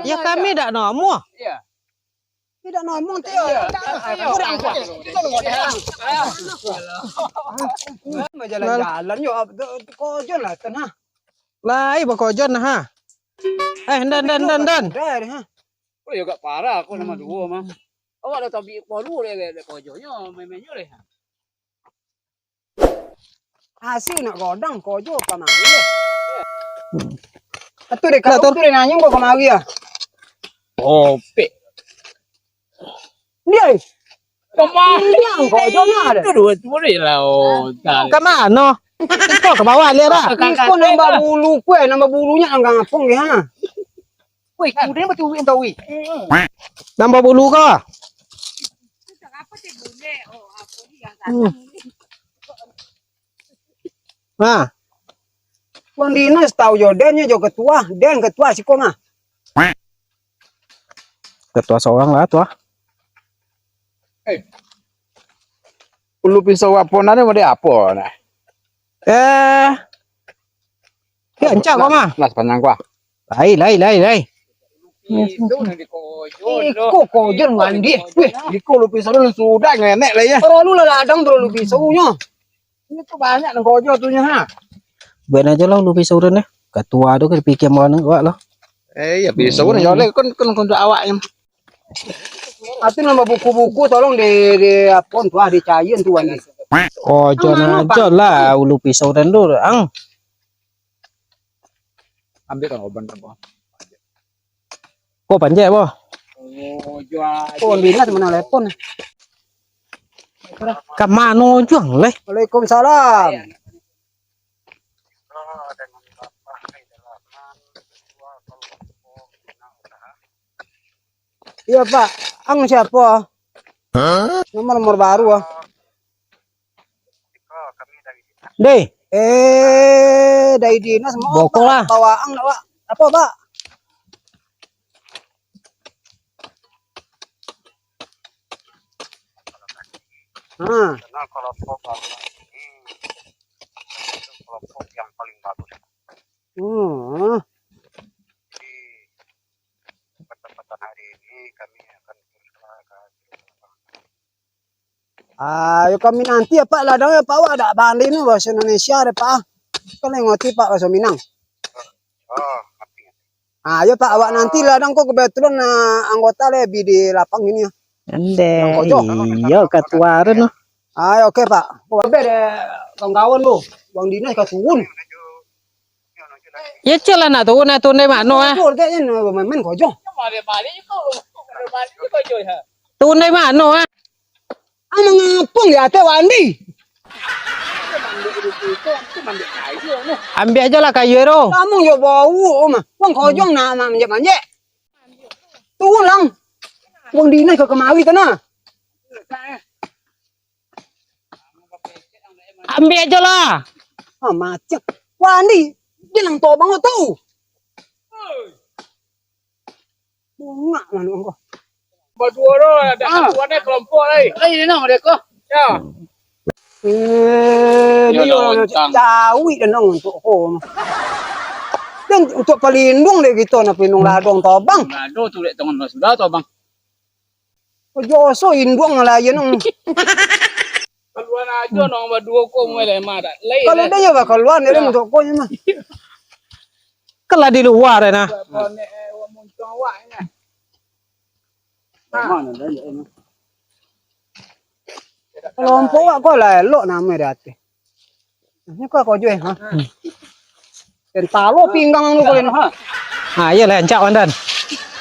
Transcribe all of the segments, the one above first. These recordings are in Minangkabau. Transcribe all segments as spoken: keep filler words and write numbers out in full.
Ya kami dak namuah. Iyo. Dak namuah tu. Iyo. Kurang kuat. Bajalan-jalan yo, kojon lah tu nah. Lai bakojon nah. Eh, dan, dan, dan, dan. Dari ha. Oh, yo agak parah aku nomor duo mah. Awak dah tabi baru deh, deh, deh, kojonyo, main-mainnyo deh. Hasil nak godang, kojo apa main deh. Atu deh, kalau tu deh nanya kau kemari ya. Opek. Dia, eh. Kemari. Dia kau jona deh. Itu dua tu boleh lah, oh. Ka mano? Kau ka bawah lihat dah. Kau nambah bulu kue, nambah bulunya anggang apong dia. Woi, kuda ni baturuik entah, woi. Nambah bulu kau. Hmm. Ha. Wang Dinas tahu jo, den nyo jo ketua, den ketua siko mah. Ketua sorang lah, tua. Eh. Ulu pisau apo nan ni, model apo nah? Eh. Ya, encak kau mah. Nah, sepanjang kau. Lai, lai, lai, lai. Iko kojon mandi. Weh, iko ulu pisau tu sudah ngenek lah ya. Perlu lah ladang, perlu pisaunyo. Ini tu banyak nang kojo tu nyo ha. Buat aja lah ulu pisau tu nih. Ketua tu kan pikir mau nang awak lah. Eh, ya pisau ni jolek kan kan untuk awak ni. Atu nambah buku-buku tolong di di apa tu ah, dicairin tu Wan. Kojon aja lah ulu pisau dan tu ang. Ambil kan oban tu. Ko panjek, boh. Oh, jua. Oh, Lina sama telepon. Ka mano juang leh? Waalaikumsalam. Iya, Pak. Ang siapa? Nomor-nomor baru ah. Deh. Eh, dari dinas mau bokol lah. Bawa ang, Pak. Apa, Pak? Ha. Karena kelompok Bapak ini itu kelompok yang paling bagus. Hmm. Jadi, kesempatan hari ini kami akan berusaha. Ayo kami nanti ya, Pak, ladang ya, Pak, awak dak pandai ni bahasa Indonesia deh, Pak. Kan ngerti, Pak, bahasa Minang. Oh, ngerti. Ayo, Pak, awak nanti ladang kok kebetulan, nah, anggota lebih di lapang ini ya. Ende, iyo, ketua tu noh. Ayo, oke, Pak. Oke deh, kawan-kawan tu. Uang dinas ka turun. Ya, cek lah nak turun, nak turun dari mano ah? Turun dari mano ah? Turun dari mano ah? Amang apung di ateh wandi. Ambiak aja lah kayu tu. Kamu yo bau mah. Wang kojong nak manjek-manjek. Turun lang. Wang dinas ka kamari tu nah. Ambiak aja lah. Ah, macam. Wandi, dia nang tobang tu. Bungak lah nang ko. Baduo tu, ada satu ada kelompok lai. Lai ni nang dek ko. Ya. Eh, ni orang cawik dan nang untuk ko. Dan untuk pelindung dek kita nak pelindung ladang tobang. Ladang tu dek tangan sudah tobang. Joso induang lain. Kaluan ajo nang baduo ko mulai mah dak. Lai. Kalau dah ya kaluan ni untuk ko ni mah. Kalau di luar nah. Konek eh, wak muncung awak ni. Mana dah ya ni? Kalau empuk awak ko lah elok nama dia tu. Ini kau kau jual ha. Dan talo pinggang lu kau ha. Ha, iyalah ancak Wan Dan.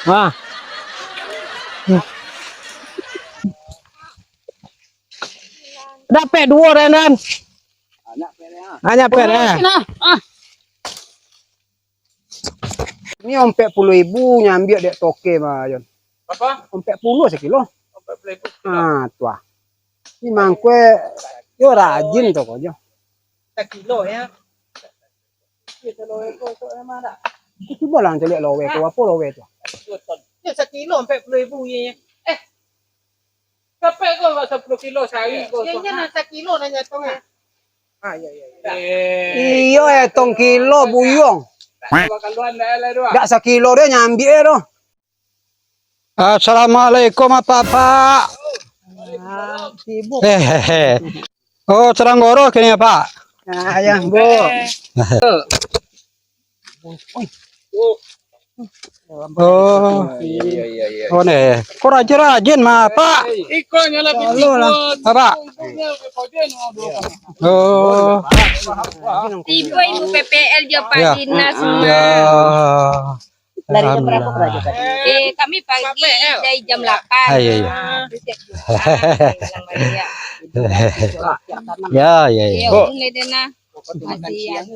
Ha. Dapek duo dah Dan. Banyak pek ya. Banyak pek ya. Nah, ah. Ni ompek puluah ribu nyambiak dek toke mah Jon. Apa? Ompek puluah sakilo. Ompek puluah ribu. Ah, tuah. Ni mangkue yo rajin tu kau jo. Sakilo ya. Itu lowe ko tu memang dak. Cuba lah caliak lowe ko, apa lowe tu? Ya sakilo ompek puluah ribu ye. Eh. Kapek ko sepuluh kilo sehari ko. Ye, ye, nan sakilo nan jatuh ah. Ah, ya, ya, ya. Iyo, eh, tong kilo buyuang. Dak sakilo dia nyambiak dia tu. Assalamualaikum, Apak-apak. Ah, sibuk. Eh, eh, eh. Oh, sadang goroh kini, Pak? Ah, ya, Bu. Oh. Iya, iya, iya, iya. Oh, nih. Kok rajin-rajin mah, Pak? Iko nyo lah. Apa? Oh. Tibo ibu P P L jo Pak Dinas, ya. Mah. Dari jam berapa belajar tadi? Eh, kami pagi dari jam delapan. Ah, iya, iya. Terus jam dua belas, pulang balik, ya. Ya, ya, ya. Iya, ulun le deh, nah. Masih ado,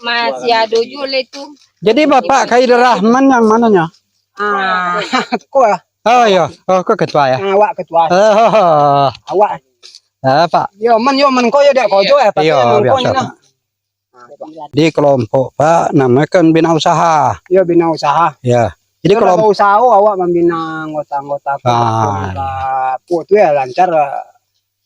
masih ado juo le tu. Jadi, Bapak Khairul Rahman yang mananya? Ah, ko lah. Oh, iya. Oh, ko ketua, ya? Ah, awak ketua. Oh. Awak. Ah, Pak. Yo, man, yo, man, ko yo dek ko jo, eh, Pak. Iya, biasa, Pak. Di kelompok, Pak, namanya kan bina usaha. Iyo, bina usaha. Ya. Jadi kalau usaha, awak mambina anggota-anggota ko, ah, lah, ko tu ya, lancar, lah,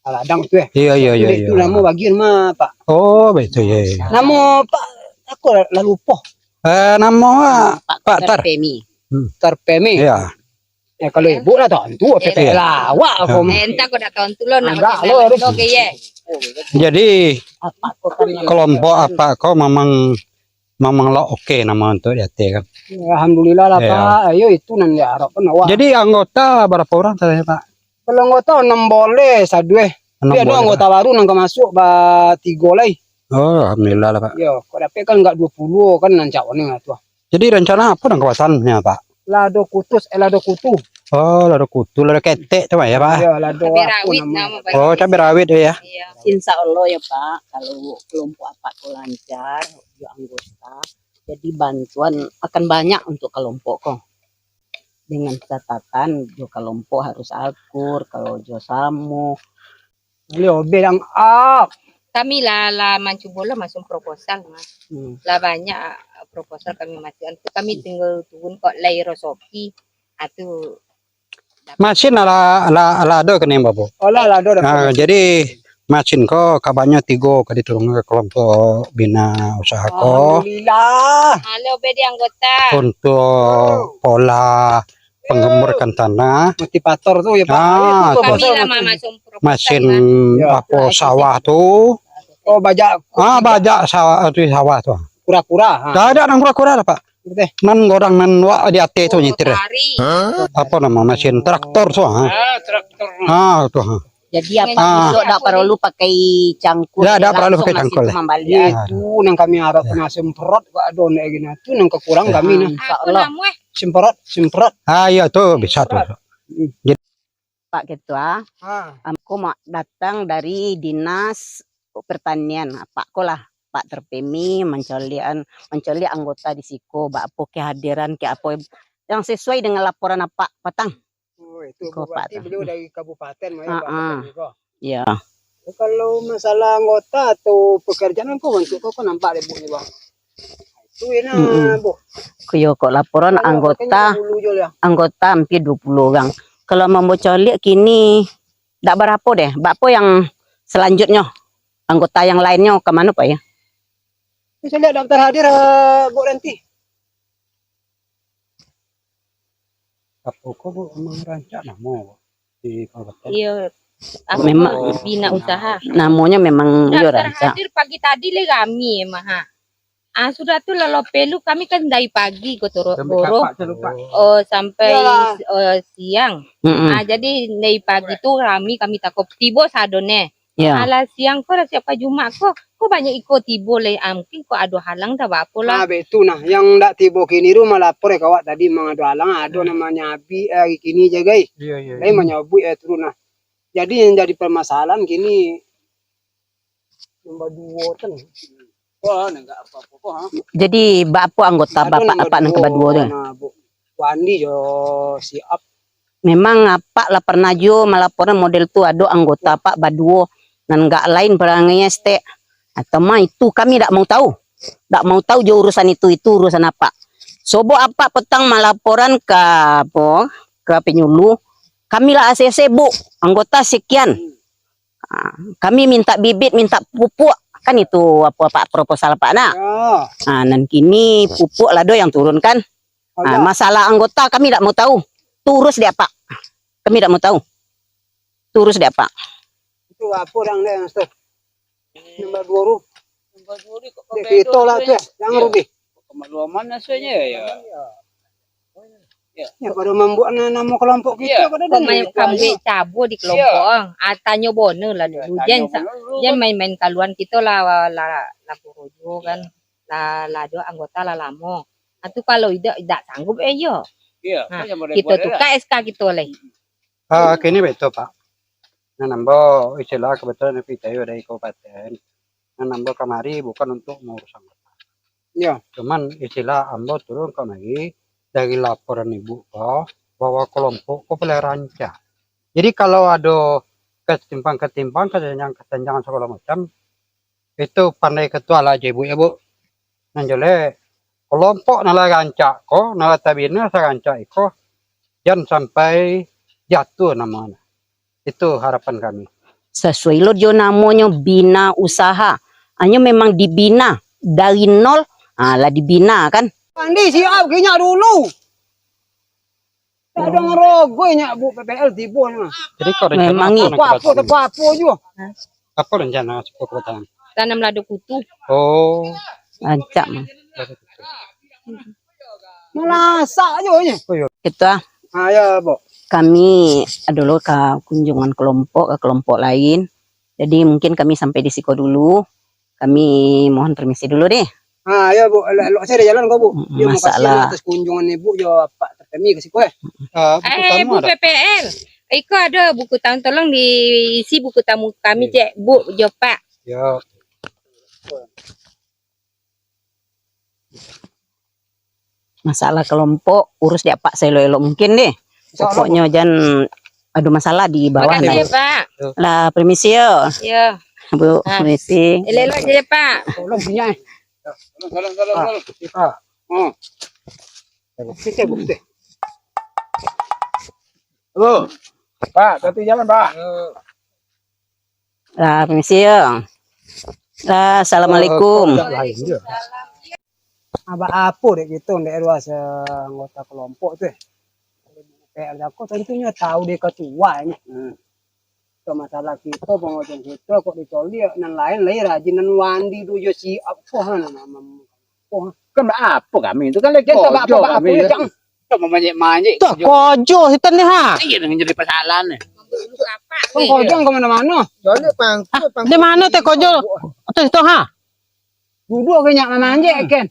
ladang tu ya. Iya, iya, iya, itu iya. Namo bagian mah, Pak? Oh, betul, iya, iya. Namo Pak, aku lah, lah lupo. Eh, namo, ah, Pak Tar. Terpemi. Hmm. Terpemi. Iya. Ya, kalau ibu lah tantu, P P L lah, awak ko. Eh, entah ko dak tantu lo, nak agak lo, P P L lo ke, ye. Jadi, kelompok Apak ko memang, memang lah oke namo untuk di ateh kan. Ya, alhamdulillah lah, Pak. Ayo, itu nan diharapkan awak. Jadi, anggota berapa orang tadi, Pak? Kalau anggota enam boleh, sadueh. Tapi ado anggota baru nan ka masuk, ba tigo lai. Oh, alhamdulillah lah, Pak. Yo, kok dapek kan enggak dua puluh kan, rancak ni lah tu. Jadi, rencana apo nan kawasan ni, Pak? Lado Kutus, eh, Lado Kutu. Oh, Lado Kutu, Lado Ketek tu, ya, Pak? Iyo, lado cabai rawit namo, Pak. Oh, cabai rawit tu, ya? Iya. Insya Allah ya, Pak, kalau kelompok Apak ko lancar, yo anggota, jadi bantuan akan banyak untuk kelompok ko. Dengan catatan, jo kelompok harus akur, kalau jo samo, Bali obeh dang ap. Kami lah, lah mancubo lah masuak proposal, Mas. Hmm. Lah banyak, ah, proposal kami masuakkan. Tu kami tinggal turun kok lai rosoki. Ah, tu masin lah, lah, lah ado kini, Bapak? Oh, lah, lah ado dah. Ah, jadi masin ko kabanyo tigo ka diturunkan ka kelompok bina usaha ko. Alhamdulillah. Halo, bedi anggota. Untuk pola penggemburkan tanah. Motivator tu ya, Pak. Ah, itu kami lah mamasang proposal masin kan. Apo, sawah tu. Oh, bajak. Ah, bajak sawah, tu sawah tu. Kura-kura, ha. Dah ada nan kura-kura lah, Pak. Betul. Nan godang nan wak di ateh tu nyetir. Apo namo masin traktor tu, ha. Ah, traktor. Ah, tu, ha. Jadi, Apak isuak dak paralu pakai cangkul, dak paralu pakai cangkul. Langsung mambali. Itu nan kami harap, nah, semprot kok ado nak gini. Tu nan kakurang kami, nah. Insya Allah. Semprot, semprot. Ah, iya tu bisa tu. Semprot. Hmm. Jadi Pak Ketua, ah, ambo ko ma-, datang dari Dinas Pertanian. Apak ko lah, Pak Terpemi, mancaliak, mancaliak anggota di siko, baapo kehadiran, kek apo yang sesuai dengan laporan Apak patang. Oh, itu berarti beliau dari kabupaten, Pak, ya? Heeh. Iya. Kalau masalah anggota atau pekerjaan ko, bantuak ko, ko nampak dek Bu ni, Bang. Itu enak, Bu. Kuyo kok laporan anggota, anggota hampir dua puluh orang. Kalau mambaco liak kini, dak barapo deh. Baapo yang selanjutnyo? Anggota yang lainnyo ka mano, Pak, ya? Bisa lihat daftar hadir, eh, Bu Renti. Apo ko, Bu, memang rancak namo, Bu, di Kabupaten? Iyo, apo, memang bina usaha. Namonyo memang iyo rancak. Daftar hadir pagi tadi le rami emang, ha. Ah, sudah tu lalo pelu kami kan dari pagi gotoro-, sampai goro. Kapak tu, Pak. Oh, sampai, oh, siang. Mm-mm. Ah, jadi dari pagi tu rami kami tako tibo sadonyo. Ya. Alah, siang ko lah, siap ka Jumat ko, ko banyak iko tibo lai. Ah, mungkin ko ado halang, dak baapo lah. Ah, betu nah, yang dak tibo kini tu malapor ka awak tadi, memang ado halang, ado namonyo abih, eh, hari kini je, gai. Iya, iya. Gai manyabuik, eh, turun nah. Jadi yang jadi permasalahan kini, nomor duo tu. Wah, ni enggak apa-apa kok, ha? Jadi, baapo anggota Bapak, Apak nan ka baduo tu? Nah, Bu, Bu Andi jo si Ap. Memang Apak lah pernah juo malaporan model tu, ado anggota Apak baduo, nan enggak lain perangai estek. Atau mah itu kami dak mau tahu. Dak mau tahu jo urusan itu, itu urusan Apak. Sobok Apak petang malaporan ka, apo, ka penyuluh, kami lah A C C, Bu, anggota sekian. Ah, kami minta bibit, minta pupuk. Kan itu apo, Pak, proposal Apak nak? Yo. Ha, nan kini pupuk lah do yang turun kan? Ha, masalah anggota kami dak mau tahu. Tu urus dek Apak. Kami dak mau tahu. Tu urus dek Apak. Itu apo dang dek, Mas, tu? Nombor duo tu. Nombor duo ni kok dek kito lah tu, jangan rugi. Kemaluan rasonyo yo. Yo, pado mambuek na-, namo kelompok kito, pado kok main kambuik cabua di kelompok, ah. Ah, tanyo bono lah dulu. Jan sa-, jan main-main kaluan kito lah, lah, lah kuro juo kan. Lah, lah ado anggota lah lamo. Ah, tu kalau idak, idak sanggup, eh, yo. Ha, kito tukar S K kito lai. Ah, kini betul, Pak. Nan ambo istilah kebetulan P T U dari kabupaten. Nan ambo kamari bukan untuk mengurus anggota. Yo. Cuman istilah ambo turun kamari dari laporan ibu ko bahwa kelompok ko mulai rancak. Jadi kalau ado ketimpang-ketimpang, kesenjangan-kesenjangan segala macam, itu pandai ketua lah jo ibu yo, Bu. Nan jaleh, kelompok nan lah rancak ko, nan lah tabina sarancak iko, jan sampai jatuah namonyo. Itu harapan kami. Sasuai lo jo namonyo bina usaha. Hanyo memang dibina dari nol, ha, lah dibina kan. Andi siap, ginyak dulu. Ado ngarogoi nyak, Bu, P P L tibo ni mah. Jadi kau rencana memang apa i- nanti Apo-apo, buat ini? Apo-apo juo. Apa rencana suku kebakaran? Tanam lado kutu. Oh. Rancak mah. Malasak juo nyo. Oh, iya. Itu ah. Ah, ya, Bu. Kami dulu ka kunjungan kelompok, ke kelompok lain. Jadi mungkin kami sampai di siko dulu. Kami mohon permisi dulu deh. Ha, yo, Bu. Elok-elok sajo jalan ko, Bu. Mm, yo, makasih lah atas kunjungan Ibu jo Pak Terkemi ke siko, eh. Ah, buku tamu Bu ada? P P L. Iko ado buku tamu, tolong diisi buku tamu kami, cek, Bu, jo Pak. Yo. Masalah kelompok, urus dek Apak saelok-elok mungkin deh. Insya Allah, Bu. Pokoknyo jan ado masalah di bawah. Makasih, nah. Pak. Lah, permisi yo. Yo. Bu, permisi. Elok-elok sajo, Pak. Tolong sini, eh. Salam, salam, salam. Ah, salam. Pak. Hmm. Sini, Bu, sini. Halo. Pak, hati jalan, Pak. Lah, permisi yo. Lah, assalamualaikum. Oh, kok lain je. Abah apo dek kito, dek ruas anggota kelompok tu, eh? P R Jako tentunyo tahu dek ketua ni. Hmm. Itu masalah kito, pengojong kito, kok dicoliak, nan lain lai rajin, nan Wandi tu jo si apo, ha, nama, apo, ha. Kan apo kami tu kan lagi kerja kami, apo, ya. Cang. Kau mamanjek-manjek. Tu kojo sitan ni, ha. Iya, dengan jadi persoalan ni. Kau kojo ka mano-mano. Coliak pangku, ah, pangku. Di mano teh kojo? Tu, tu, ha. Duduak ka nyak mamanjek, kan.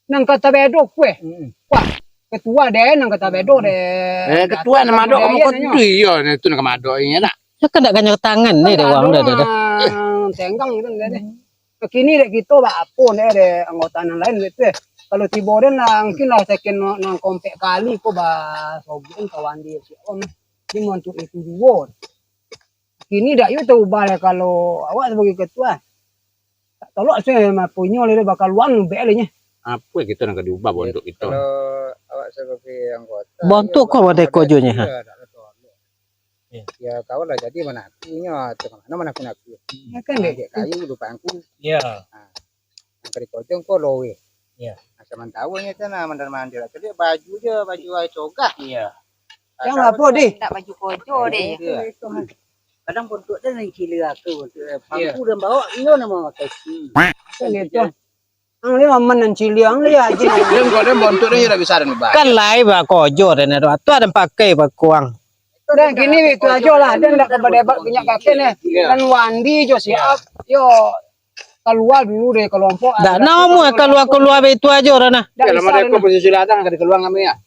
Nan ka tabedo kueh. Mm-mm. Wah, ketua deh, nan ka tabedo deh. Eh, ketua nan madok kamu kau tu, iyo, ni tu nan ka madok inyo nak. Yo kan dak ganyo tangan ni dek urang dah, dah, dah. Tenggang gitu deh, deh. Kini dek kito bak apo deh, dek anggota nan lain gitu, eh. Kalau tibo den lah, mungkin lah second nan kompek kali ko ba sogian kawan dia si on. Dia mau untuk itu juo. Kini dak yo taubah lah kalau awak sabagai ketua. Tak tolak se mapunyo le bakaluan bek le nyo. Apo kito nan ka diubah bontuk kito? Kalau awak sabagai anggota, bontuk ko wadai kojonyo, ha. Ya, kawan lah jadi manantinyo, tu mano mananti-nanti. Ya kan, dek kayu tu pangku. Ya. Ha. Nan ka dikojong ko loweh. Iyo. Nah, samantaro nyo tu nah, mandar-mandir. Caliak baju je, baju ai cogah. Iyo. Nah, jan apo, Dih? Ndak baju kojo, Dih. Iyo. Kadang bontuak tu nan ciliak tu, bontuak, eh, pangku dan bawak, iyo namo makai. Hmm. Kan itu. Ang ni aman nan ciliak, ang lihat aja. Dia kok dia bontuak dia ndak bisa dan lebar. Kan lai ba kojo dan ado aturan pakai ba kuang. Dan kini itu ajo lah, dan ndak kepada bak minyak kakek ni. Iyo. Dan Wandi jo siap. Iyo. Yo, kalua dulu dari kelompok. Dak namuah kalua-kalua baitu ajo dah nah. Dak bisa. Posisi ladang dari keluar kami ya.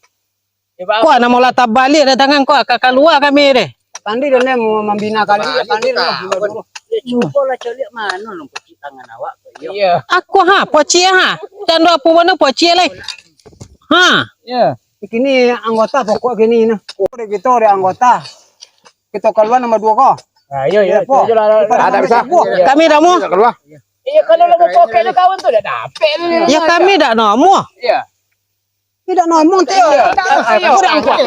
Kok namo lah tabaliak dah tangan kok, ka kalua kami deh. Pandi dah ni mau mambina kali, pandi dah. Cuba lah caliak mano nang pocik tangan awak kok, iyo. Iyo. Aku ha, pocik ha. Tando apo mano pocik lai. Ha. Iyo. Kini anggota pokok kini nah. Pokok dek kito dek anggota. Kito kalua nombor duo ko. Ah, iyo, iyo. Iyo, po. Ado bisa. Kami dah mau. Bisa kalua. Iyo, kalau lah bapokok dek kawan tu dah dapek tu. Yo, kami dak namuah. Iyo. Tidak namuah tu. Iyo. Iyo. Kurang kuat.